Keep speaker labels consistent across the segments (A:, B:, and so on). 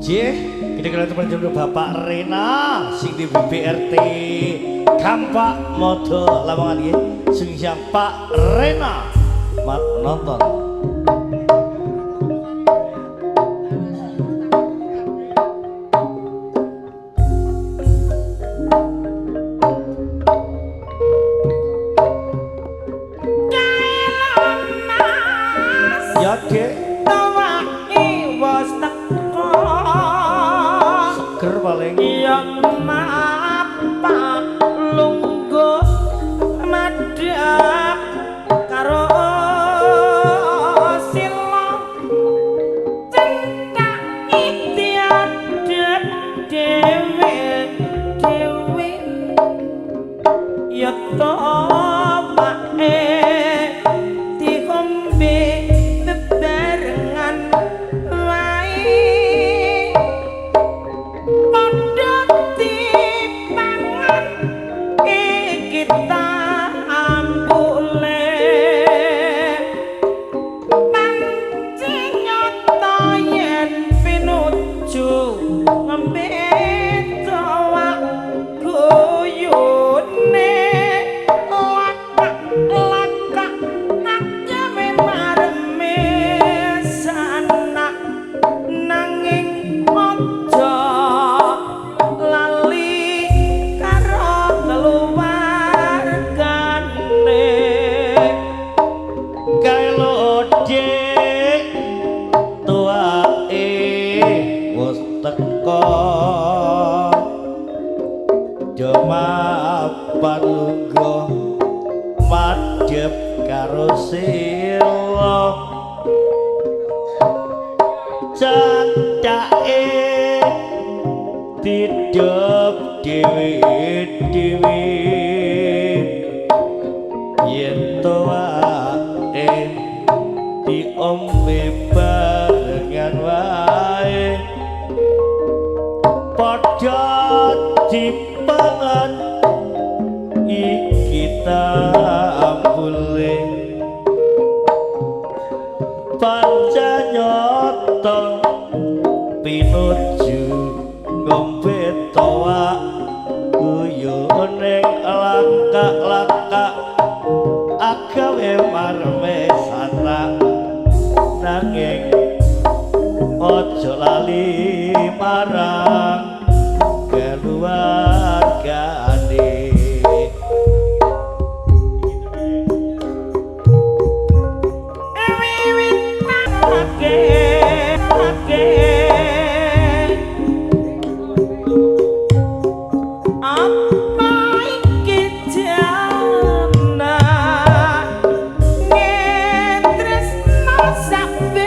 A: Jih, kita kira teman jomblo Bapak Rena sing di BRT Kampak Modo Lamongan nggih. Sing siang Pak Rena mat nonton. Ya, Dek.
B: Tawake wis teko.
A: Seger paling.
B: Ya mapak lungguh madhep karo sila centak diadep dhewe dhewe ya tawake diombe bebarengan wae padha dipangan iki tambule pancen nyata yen pinuju ngombe tawak guyune lakak-lakak agawe mareme sanak nanging aja lali karo keluargane.
A: Kae lho, Dik, tuake wis teko. Do mapan lungguh madhep karo sila. Candake didep dhewe-dhewe yen tuake diombe barengan wae padha dipangan iki tambule pancen nyata pinuju ngombe towak guyone langkah-langkah agawe marme sanak nanging aja lali marang keluargane.
B: Wiwitake ake apa iki jana ngetresno saben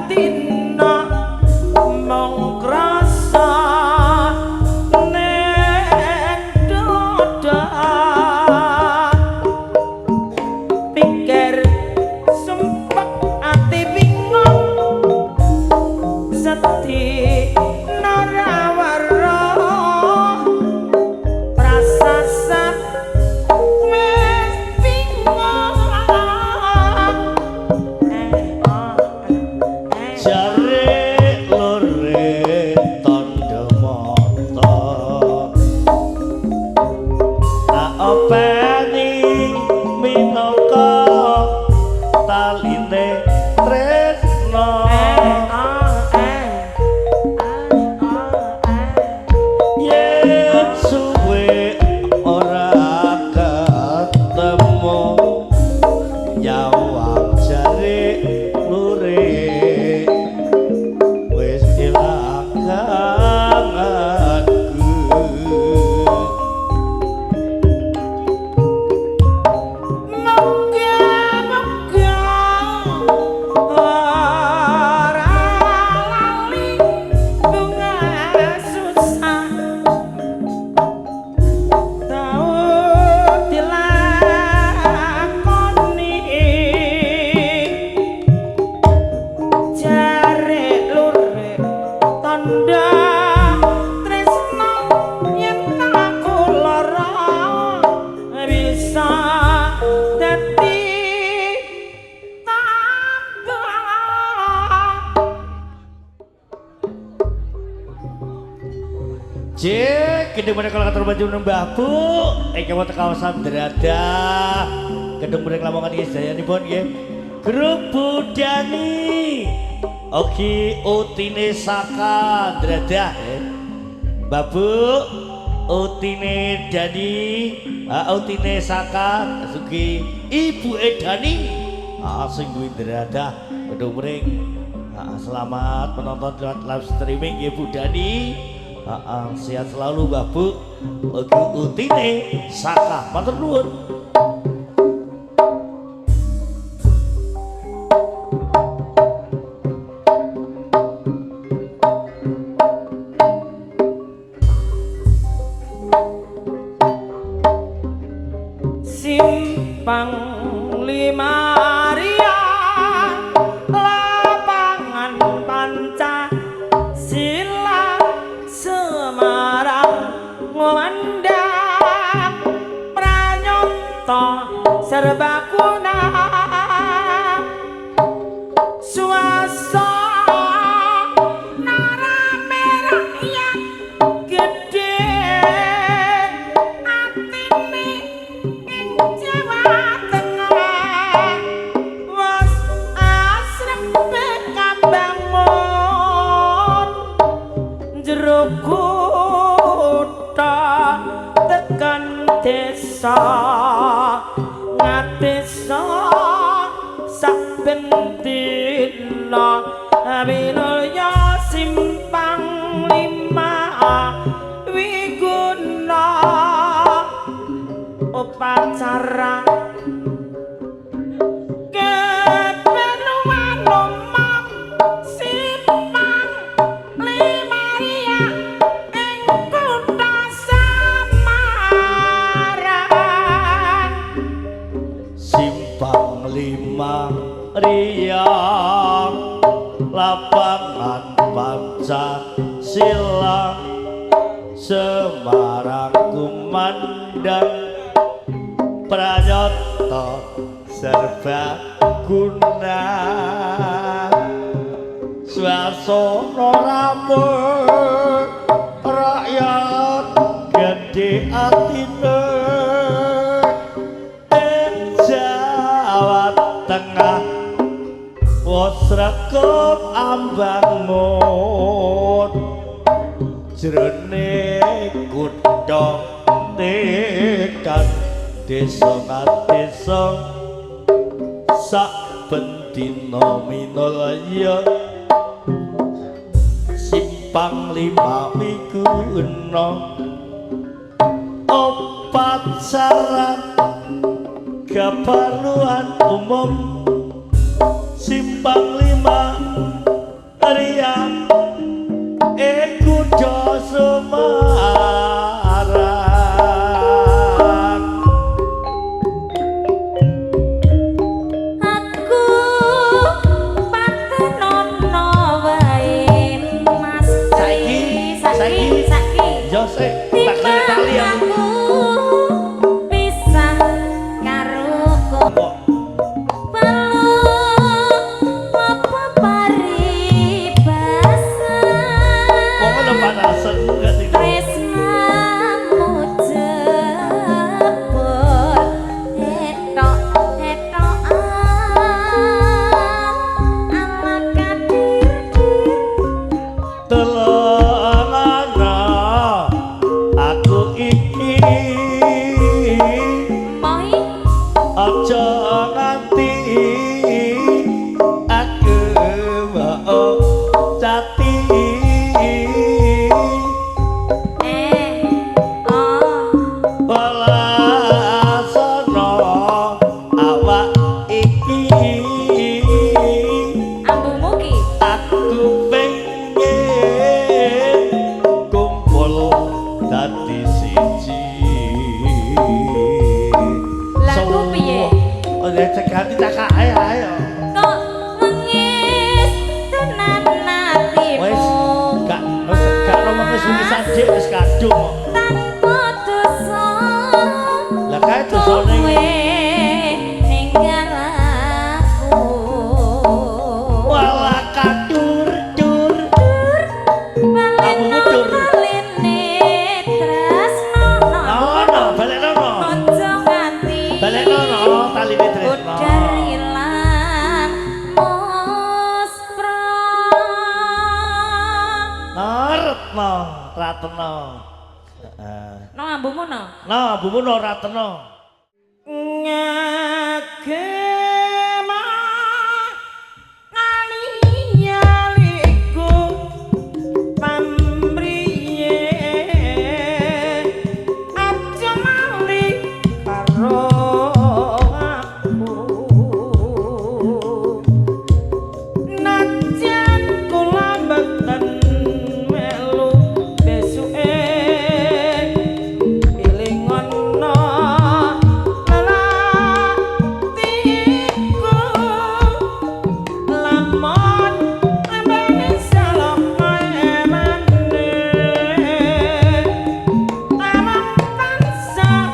B: dina mung krasa neng dodo pikir sumpek ati bingung sedih nara weruh prasasat wis bingung eh oh eh
A: Jare lore tandha mata tak openi minangka taline tresna.
B: Eh oh eh ah oh eh
A: Yen suwe ora ketemu nyawang jare lure wis ilang kangenku.
B: Moga-moga
A: Jek, gedung mereka katur banjur Mbah Bu, ingkang wonten kawasan Drada. Gedung mereka Lamongan iki sedayanipun nggih. Grup Budani. Oki Utine Saka Drada. Mbah Bu, Utine Dani, Utine Saka Sugi Ibu Edani. Sing duwe Drada gedung mring. Selamat menonton lewat live streaming nggih Bu Dani. Sehat selalu Mbah Bu. Oki Utine Saka. Matur nuwun.
B: Simpang Lima Ria, lapangan Pancasila, Semarang ngomandang pranyata serbaguna, suasana rame rakyat gede atine ing Jawa Tengah wis asrepe kambangun jero kutha tekan desa ngatesa saben dina winulya simpang lima wiguna upacara kepenuhan umum simpang lima ria ing kutha Semarang.
A: Simpang Lima Ria, lapangan Pancasila, Semarang kumandang pranyata serbaguna, swasana rame rakyat gedhe atine ing Jawa Tengah wis sregep ambangun jroning kutha tekan desa ngadesa saben dina minulya simpang lima wiguna upacara keperluan umum simpang lima ria ing kutha Semarang.
C: Aku patenono wae Mas.
A: Saiki,
C: saiki
A: saiki.
C: Saiki
A: Yo sik tak kira tali aku.
C: aku pisah karo kowe.
A: Kok
C: Peluk apa paribasa
A: kok lho panasen gak sih?
C: Tresnamu jebol etok-etokan ala kadir.
A: Telengana aku iki
C: Moi
A: aja nganti aku mau cati.
C: Eh oh
A: Welasana awak iki
C: ambumu ki
A: aku pengen kumpul dadi siji.
C: Lagu piye?
A: Oh, ya cekati cakak ayo ayo.
C: Kok mengis tenan atimu
A: Wis gak wis gak ngomong wis wis dik wis kadung kok.
C: Tanpa dosa
A: Lah kae dosane
C: kowe ninggal aku.
A: Walah kadur dur.
C: Baleno
A: Aku mundur.
C: baline
A: Nah, bumun ora tena.
B: Ngagema ngaliyaliku pamriye aja lali karo aku najan kula mboten melu besuke elingono lelatiku lamun lembene saloma emane awang tansah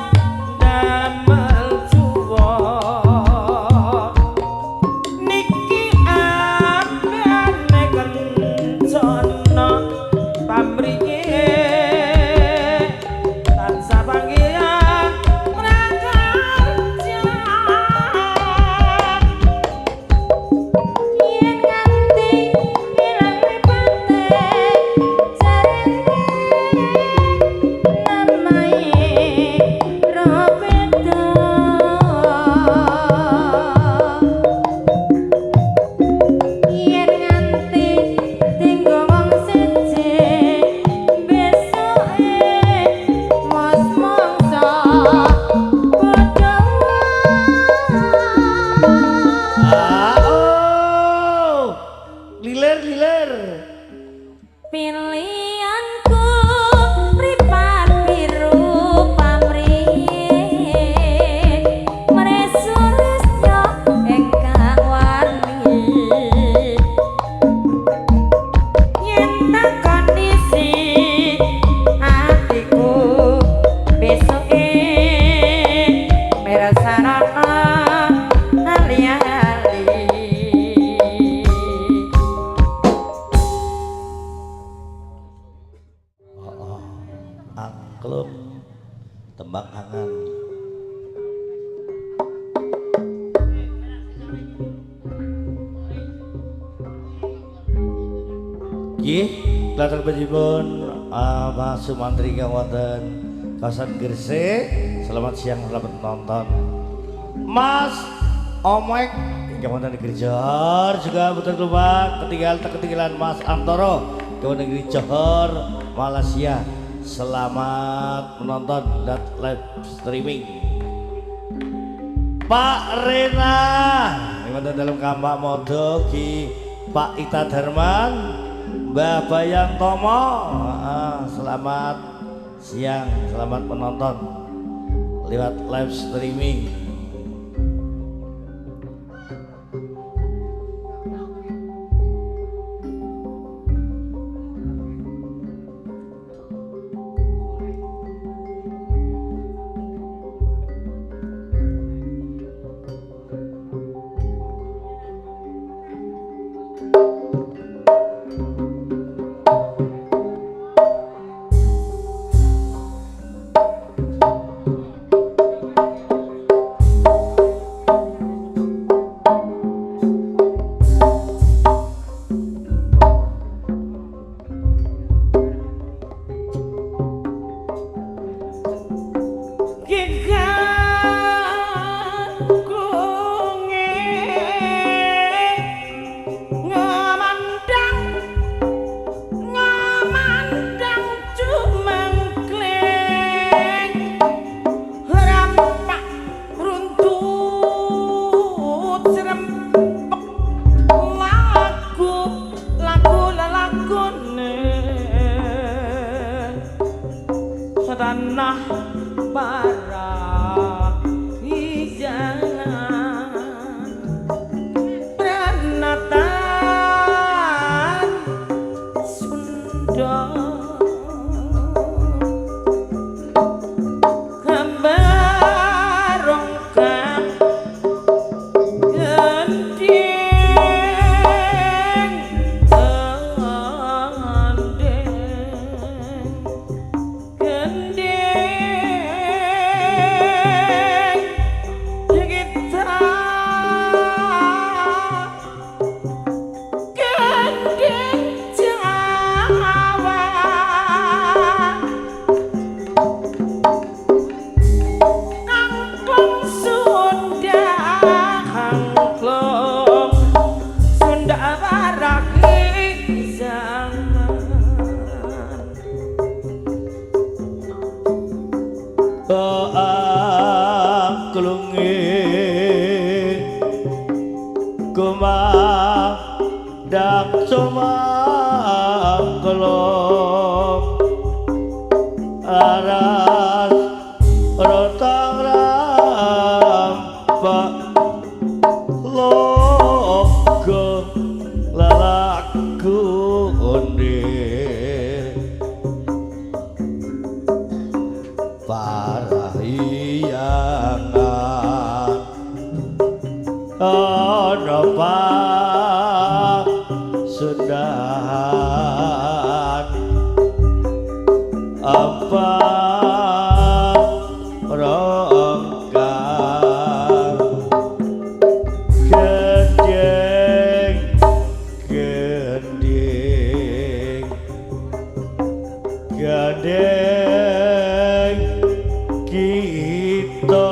B: damel juwa niki abane kencana pamriye tansah panggihan prakarja.
C: Yen nganti ilang mripate jarene namae Robeto. Yen nganti tinggo wong siji besuke mos mongso padha.
A: Ah, oh. Lilir lilir.
C: Pilihanku mripat biru pamriye mresu-resya ingkang wani yen tak kondisi atiku besuke mirsarana ali-ali.
A: Oh, angklung tembang angan. Nggih, latar pun Mas Sumantri kang wonten kawasan Gresik. Selamat siang, selamat nonton. Mas Omek ingkang wonten negeri Johor juga betul lupa ketinggalan Mas Antoro ingkang wonten negeri Johor, Malaysia. Selamat menonton dan live streaming. Pak Rena yang wonten dalam Kampak Modo Ki Pak Ita Darman, Mbah Bayang Tomo. Selamat siang, selamat menonton lewat live streaming. Lumandak sumangklong aras rotang rampak logo lalaku ondir parahiyangan ana pasundahan apa rongkar gendeng gendeng gendeng kita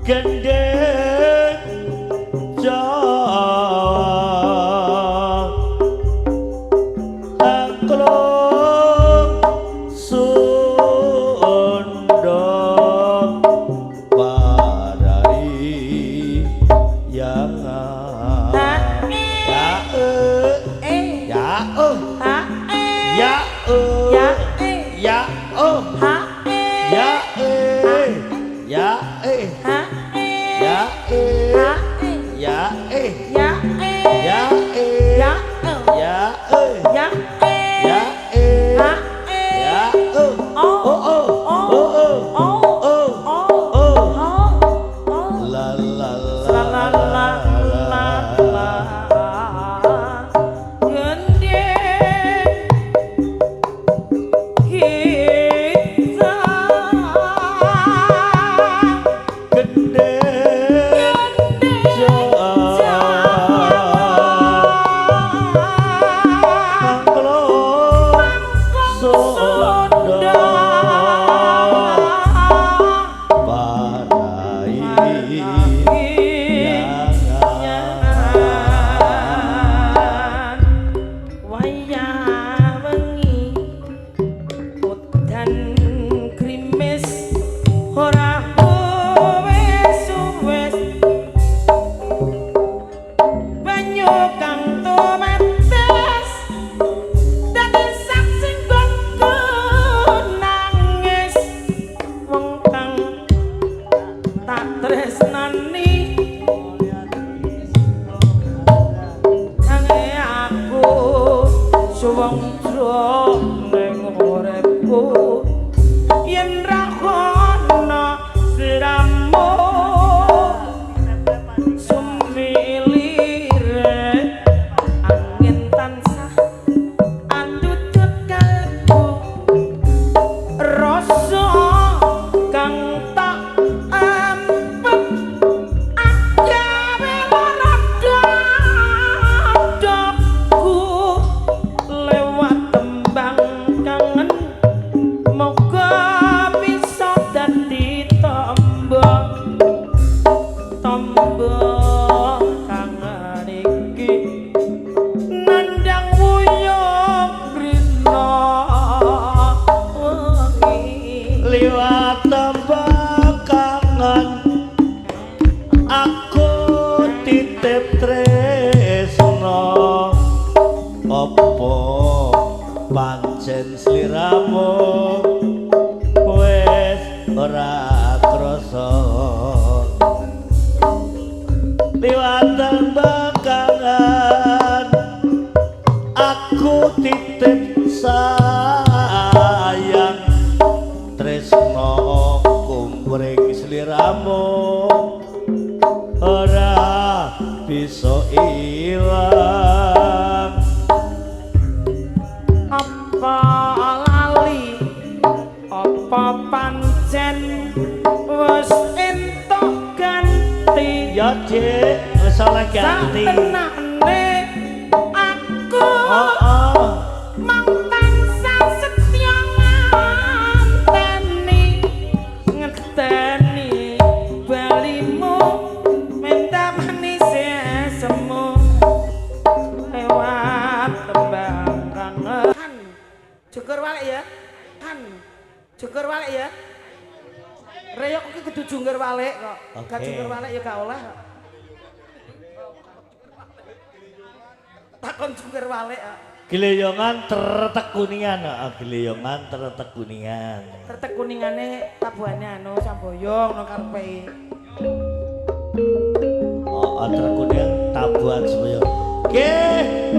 A: gendeng Jawa angklung Sunda parahyangan.
B: Ha
A: Ya
B: e
A: e ya e
B: ha e
A: ya e
B: ya e
A: ya e
B: ha e
A: ya e ya e
B: ha e
A: ya e
B: ha e
A: ya e
B: ya e
A: ya e
B: ya e
A: ya e
B: ya e
A: ya e
B: ha e
A: ya e
B: o
A: o o
B: o
A: o o
B: o
A: o
B: o
A: o
B: o o
A: la la
B: la la la la la gendeng kita
A: gendeng
B: gendeng
A: Jawa angklung
B: Sunda
A: parahyangan
B: Wayah wengi udan grimis ora wes-wes banyu kang tumetes dadi saksi nggonku nangis wong kang tak tresnani nanging aku suwung ning uripku yen ra ono sliramu sumilire angin tansah andudut kalbu rasa kang tak empet agawe lara dadaku lewat tembang kangen moga bisa dadi tombo tombo kangen iki nandang wuyung rina wengi.
A: Liwat tembang kangen aku titip tresno apa pancen sliramu wis ora krasa liwat tembang kangen aku titip sayang tresno kumring sliramu ora bisa ilang.
B: Apa lali apa pancen wis entuk ganti?
A: Ya Dik, wis oleh ganti.
B: Satenane aku
A: Oh, oh.
B: mung tansah setya nganteni ngenteni balimu minta manis semu lewat tembang kangen. Jukur walik ya kan, jukur walik ya, reyok iki kudu jungkir walik. walik kok. Gak
A: Oke.
B: jungkir walik ya gak oleh kok. Takon jungkir walik kok.
A: Gleyongan tretek kuningan, heeh, gleyongan tretek kuningan.
B: Tretek kuningane tabuhane anu Samboyong nang karepe.
A: Oh, tretek kuningan tabuhan Samboyong. Oke,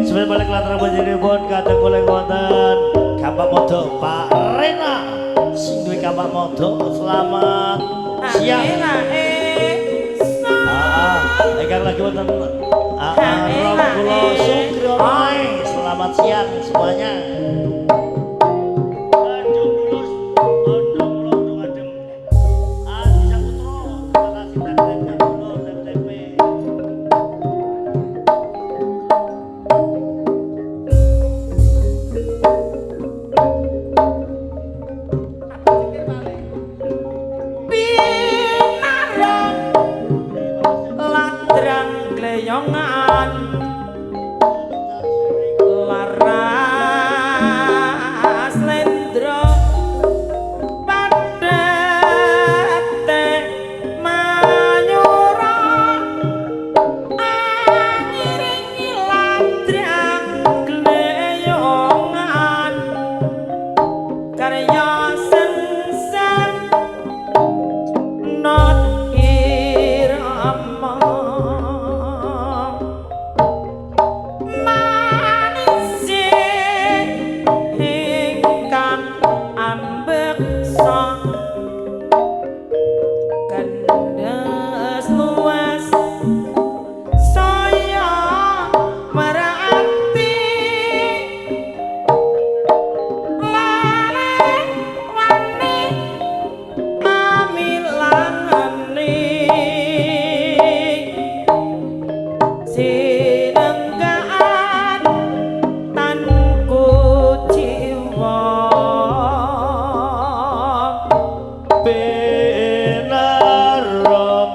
A: sebentar balik latar panjenenganipun kadang kula wonten Kampak Modo Pak Rena. Sing duwe Kampak Modo selamat siang. Ah, ingkang lagi wonten Rom kula Sukriyono. Selamat siang semuanya. Aduh mulus, aduh kula urung adem. Adi Saputra, terima kasih TTP kula TTP.
B: Pinarang ladrang gleyongan laras lendro padhete manyura angiringi ladrang gleyongan karya sengsar not irama manise ingkang ambeksa kandhes luas saya merati lare wani amilangane sinenggaan tan kuciwa
A: Pinarong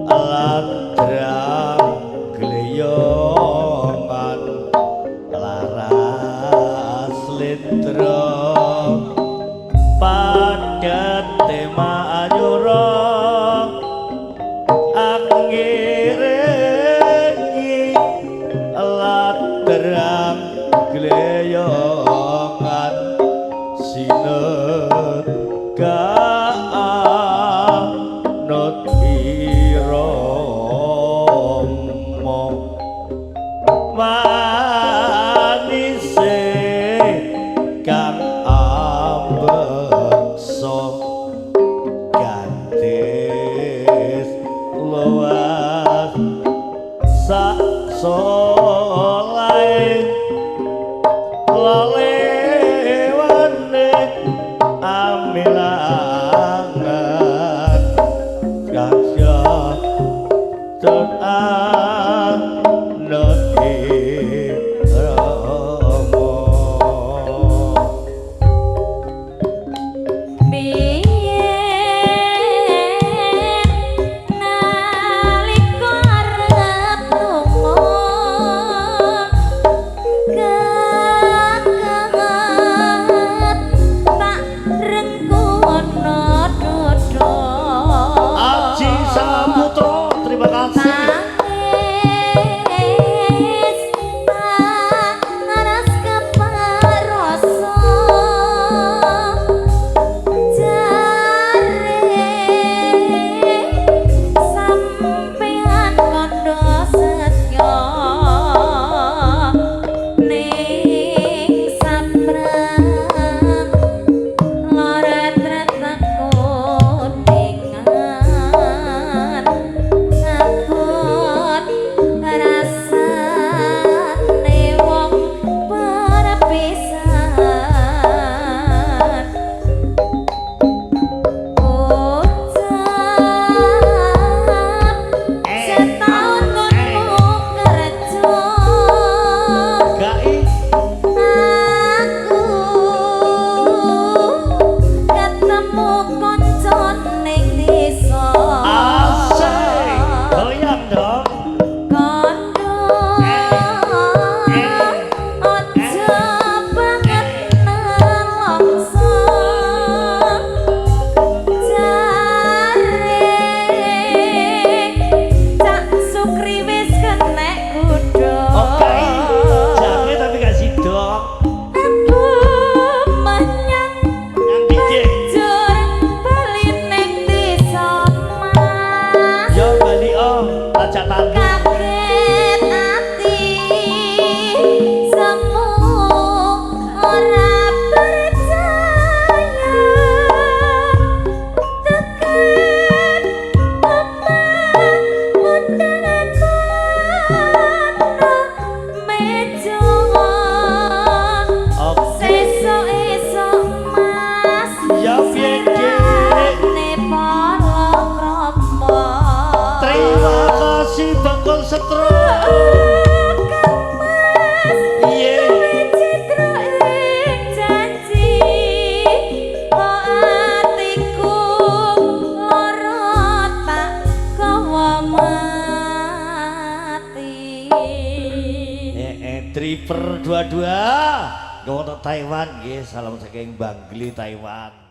A: ladrang gleyongan laras lendra padhete manyura angiringi ladrang gleyongan sinegak irama manise kang ambeksa gadis luas sak solahe lalewane amilangan kasya tun anut irama.
C: Biyen nalika arep lunga kekanget tak rengkono dodo.
A: Aji Saputra, terima kasih.
C: Tangis Kaget ati semu ora percaya tekan omah undangan meja.
A: Oke.
C: Sesuk esuk, Mas.
A: Ya, piye, Dik?
C: Sirane palakrama.
A: Terima kasih, Bakul Setro.
C: Kang Mas.
A: Piye?
C: Citra ing janji kok atiku lara tak gawa mati.
A: Triper 22. Gawang Taiwan nggih, salam saking Bangli Taiwan.